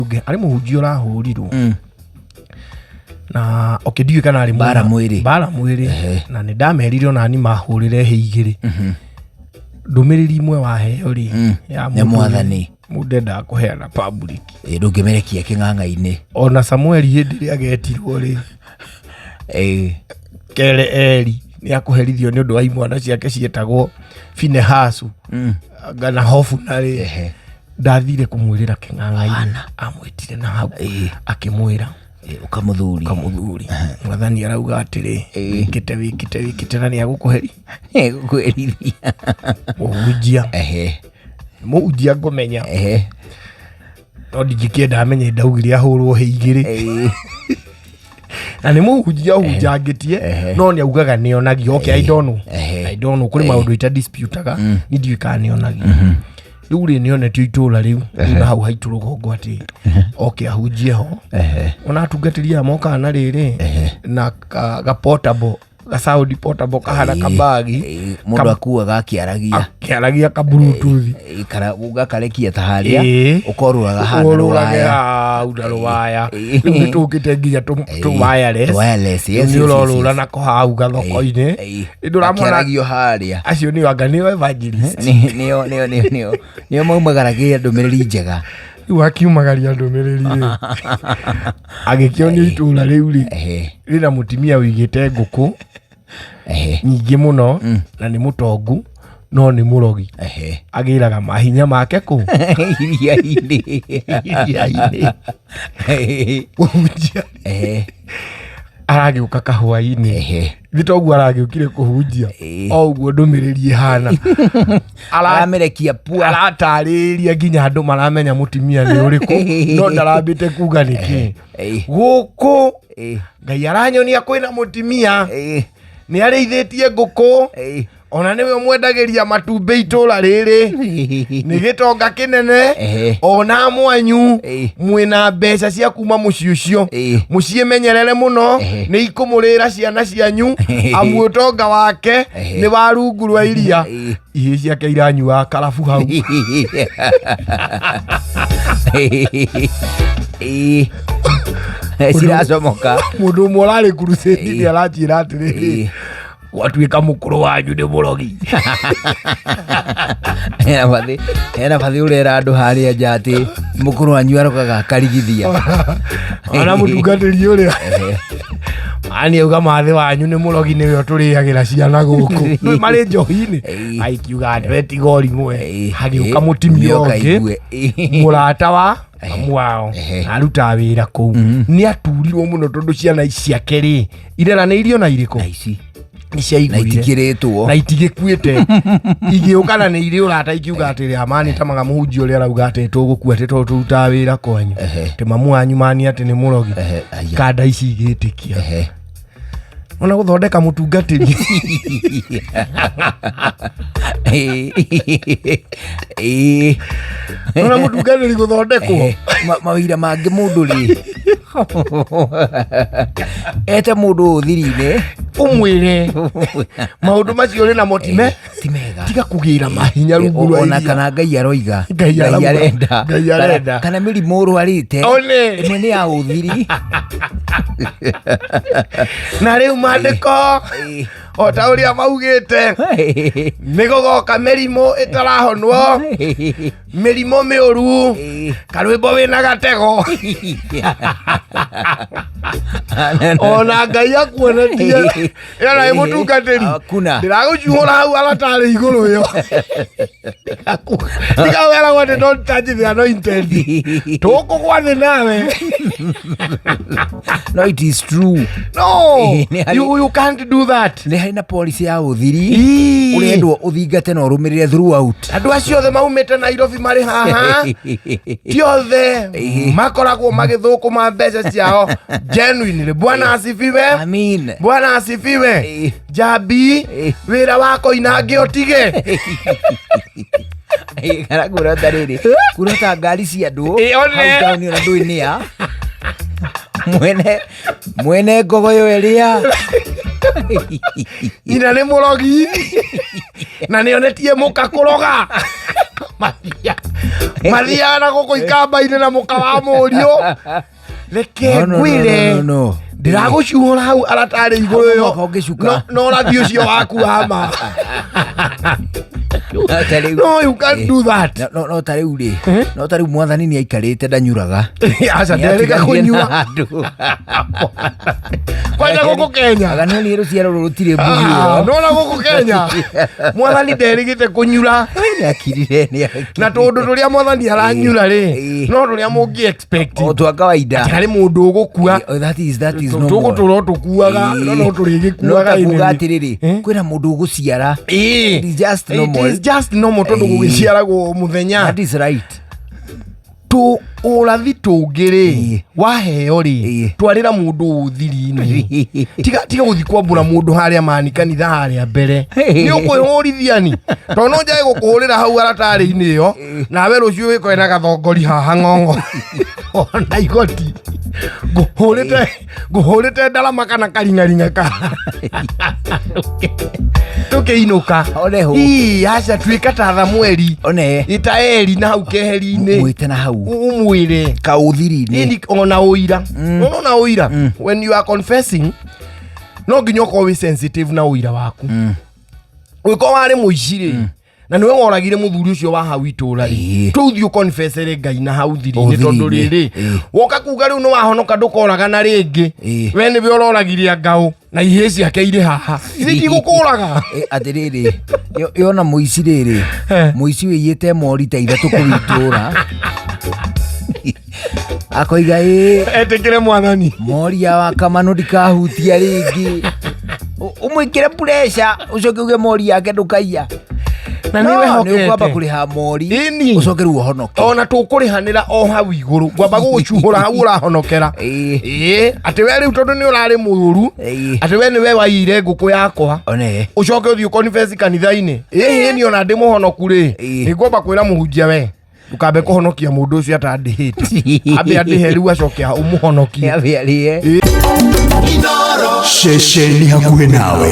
Ũngĩ arĩ mũhunjia ũrahũrirwo na okay ndiũĩ kana arĩ Mbara mwĩrĩ. Mbara mwĩrĩ. Na nĩ ndamerire onani mahũrĩre hĩ igĩrĩ ndũmĩrĩri imwe waheo rĩ ya Nĩ mũndũ Mwathani. Mũndũ endaga kũheana public. Ĩ, ndũngĩmerekia kĩng'ang'a-inĩ. Ona Samueli hĩndĩ ĩrĩa agetirwo rĩ, kere Eri nĩ akũherithio nĩ ũndũ wa imwana ciake cietagwo Finehasu na Hofuna rĩ, ndathire kũmwĩrĩra kĩng'ang'a-inĩ, amwĩtire na hau akĩmwĩra, Ĩ, ũkamũthuri. Kamũthuri, Mwathani arauga atĩrĩ, wĩkĩte wĩkĩte wĩkĩte na nĩ agũkũheri. Gũkũherithia. Mũhunjia. Mũhunjia ngũmenya. No ndingĩkĩenda amenye ndaugire ahũrwo hĩ igĩrĩ. Na nĩ mũhunjia ũhunjangĩtie, no nĩ augaga nĩ onagio. Okay, I don't know. I don't know, kũrĩ maũndũ ita disputaga ni ndiũĩ kana nĩ onagio. Rĩu rĩ, nĩ onetio itũũra rĩu rĩu na hau haitũ rũgongo atĩ oke ahunjie ho. Ona atungatĩri aya mokaga na rĩrĩ na ga portable, ga sound portable kahana kabagi. Ĩ, mũndũ akuaga akĩaragia. Akĩaragia ka Bluetooth. Ĩ, kana ũgakarekia ta harĩa ũkorũraga hana ũrũrage rũwaya. Hau na rũwaya. Rĩu nĩ tũkĩte nginya tũ wireless. Wireless, yes, Rĩu nĩ yes, yes, ũrorũra yes. nako hau gathoko-inĩ. Ĩ, Ndũramona akĩaragio harĩa. Acio nĩo anga nĩo evangelist. Nĩo nĩo nĩo nĩo nĩo maumagaragia ndũmĩrĩri njega. Rĩu akiumagaria ndũmĩrĩri rĩ, agĩkĩonio itũũra rĩu rĩ rĩna mũtumia ũigĩte ngũkũ nyingĩ mũno na nĩ mũtongu no nĩ mũrogi. Agĩraga mahinya make kũ iria-inĩ. Iria-inĩ. Kũhunjia aragĩũka kahũa-inĩ. Nĩ toguo aragĩũkire kũhunjia, o ũguo ndũmĩrĩri ĩhana. Aramĩrekia pua. Aratarĩria nginya andũ maramenya mũtumia nĩ ũrĩkũ, no ndarambĩte kuga nĩkĩ. Gũkũ Ngai aranyonia kwĩna mũtumia nĩ arĩithĩtie ngũkũ, ona nĩwe ũmwendagĩria matumbĩ itũra rĩrĩ, nĩ gĩtonga kĩnene. Ona mwanyu mwĩna mbeca cia kuma mũciĩ ũcio, mũciĩmenyerere mũno, nĩ ikũmũrĩra ciana cianyu, amu ũtonga wake nĩ wa rungu rwa iria. Ihĩ ciake iranyua karabu hau. Ĩ. Ciracomoka. Mũndũ ũmwe ũrarĩ crusade nĩ aranjĩra atĩrĩrĩ, gwatuĩka mũkũrũ wanyu nĩ mũrogi. Hena bathĩ, hena bathĩ ũrera andũ harĩa nja atĩ mũkũrũ wanyu arokaga akarigithia. Ona mũtungatĩri ũrĩa ani auga mathĩ wanyu nĩ mũrogi, nĩwe ũtũrĩagĩra ciana gũkũ. Nĩ marĩ njohi-inĩ. Aikiuga atĩ we tiga ũrimwe. Hagĩũka mũtumia Nĩoka ũngĩ, igue. Mũrata wa mamu wao, na arutaga wĩra kũu. Nĩ aturirwo mũno tondũ ciana ciake rĩ ireranĩirio na irĩkũ Na ici nĩ na ciaiguire itikĩrĩtwo. Na itigĩkuĩte igĩũka na nĩ irĩ ũrata, ikiuga atĩrĩ, amani tamaga mũhunjia ũrĩa arauga atĩ tũgũkua atĩ tondũ tũrutaga wĩra kwanyu, atĩ mamu wanyu mani atĩ nĩ mũrogi. Aya. Kanda ici igĩtĩkia ona gũthondeka mũtungatĩri. Ona mũtungatĩri gũthondekwo. Mawĩra mangĩ mũndũ rĩ ete mũndũ ũthiri-inĩ. Ũmwĩre maũndũ macio ũrĩ namo time Ti mega. Tiga kũgĩra mahinya rungu rwa Ona iria. kana Ngai aroiga. Ngai arauga. Arenda. Ngai arenda. Kana mĩrimũ ũrwarĩte One. ĩmwe nĩ ya ũthiri. Na rĩu maandĩko o ta ũrĩa maugĩte, nĩ gũgoka mĩrimũ ĩtarahonwo, mĩrimũ mĩũru, karwĩmbo wĩna gatego, ona Ngai akuonetie ĩyo na ĩmũtungatĩri. Hakuna. Ndĩragũcuhũra hau aratarĩ igũrũ ĩyo tiga weragwo atĩ don't touch the anointed, tũkũgwa thĩ nawe. No, it is true. No. You can't do that. Nĩ harĩ na policy ya ũthiri. Ii. Ũrendwo ũthingate na ũrũmĩrĩre throughout. Andũ acio othe maumĩte Nairobi marĩ haha, ti othe makoragwo magĩthũkũma mbeca ciao genuinely. Bwana asifiwe. Amin. Bwana asifiwe. Njambi wĩra wa koinange ũtige. Kana kũrota rĩrĩ, kũrota ngari cia andũ One. hau taũni ona ndũĩ nĩ ya mwene, mwene ngogoyo ĩrĩa. Nyina nĩ mũrogi na nĩ onetie mũka kũroga. Mathia. Mathiaga na gũkũ ikamba-inĩ na mũka wa mũriũ. Reke No, no, no, ngwĩre, no, no, no. ndĩragũcuhũra hau aratarĩ igũrũ Hau ĩyo. mwaka ũngĩcuka. No ũrathi ũcio waku wa ma. No ta rĩu- No, you can't do that. No ta rĩu rĩ, no ta rĩu mwathani nĩ aikarĩte ndanyuraga. Aca, nderĩga kũnyua. Andũ. Kwanja gũkũ Kenya. Aga no niĩ rũciaro rũrũ rũtirĩ Ah, mbuguĩro. nona gũkũ Kenya mwathani nderĩgĩte kũnyura. Nĩ akirire, nĩ akirire. Na tũndũ tũrĩa mwathani aranyura rĩ, no tũrĩa mũngĩ expect. O twa kawaida. Harĩ mũndũ ũgũkua. Oh, that is normal. Tũgũtũra o tũkuaga, no no tũrĩgĩkuaga. No ta kuga anyway. atĩrĩrĩ, Eh? kwĩna mũndũ ũgũciara. Ĩĩ. It is just It normal. is just normal tondũ Ĩĩ. gũgĩciaragwo o mũthenya. That is right. Tũ ũrathi tũngĩ rĩ, Ĩĩ. waheo rĩ, Ĩĩ. twarĩra mũndũ ũthiri-inĩ. Tiga gũthi kwambũra mũndũ harĩa mani kanitha harĩa mbere. Nĩ ũkwĩhũrithia ni tondũ no njage gũkũhũrĩra hau aratarĩ-inĩ ĩyo, nawe rũciũ wĩkore na gathongori haha ng'ong'o ona igoti ngũhũrĩte ndarama kana karing'aring'a ka tũkĩinũka. One hũ. Ii, aca, tuĩka ta Thamueli. One. Ĩta Eri na hau keheri-inĩ. Mwĩte na hau. Ũmwĩre. Kaũthiri-inĩ. Ini ona ũira, ona ũira, when you are confessing no nginya ũkorwo wĩ sensitive na ũira waku. Ũngĩkorwo warĩ mũici rĩ, na nĩwe woragire mũthuri ũcio wa hau itũra rĩ, tũthiĩ ũkonfesere Ngai na hau thiri-inĩ, tondũ Ũthiri-inĩ. rĩrĩ, woka kuga rĩu nĩ wahonoka ndũkoragana rĩngĩ, we nĩwe ũroragirie ngaũ na ihĩĩ ciake irĩ haha, ithe itigũkũraga. Atĩrĩrĩ, yona mũici rĩrĩ, mũici wĩiyĩte mori ta 3 kũu itũra akoiga ĩ Etĩkĩre mwathani. Mori ya wakamano ndikahutia rĩngĩ. Ũmwĩkĩre pressure ũcoke uge mori yake ndũkaiya. Na No, nĩ nĩ wehokete. ũkwamba kũrĩha mori, Ĩni. ũcoke rĩu ũhonoke. Ona tũkũrĩhanĩra o hau igũrũ, ngwamba gũgũcuhũra hau ũrahonokera. Ĩĩ, atĩ we rĩu tondũ nĩ ũrarĩ mũũru, atĩ we nĩwe waiyire ngũkũ yakwa, One. ũcoke ũthiĩ ũconfess kanitha-inĩ, ĩhĩ niĩ ona ndĩ mũhonoku rĩ, nĩ ngwamba kwĩra mũhunjia, we ndũkambe kũhonokia mũndũ ũcio atandĩhĩte, ambe andĩhe rĩu acoke ũmũhonokie. Ambe arĩhe. Ceceni hakuhĩ nawe.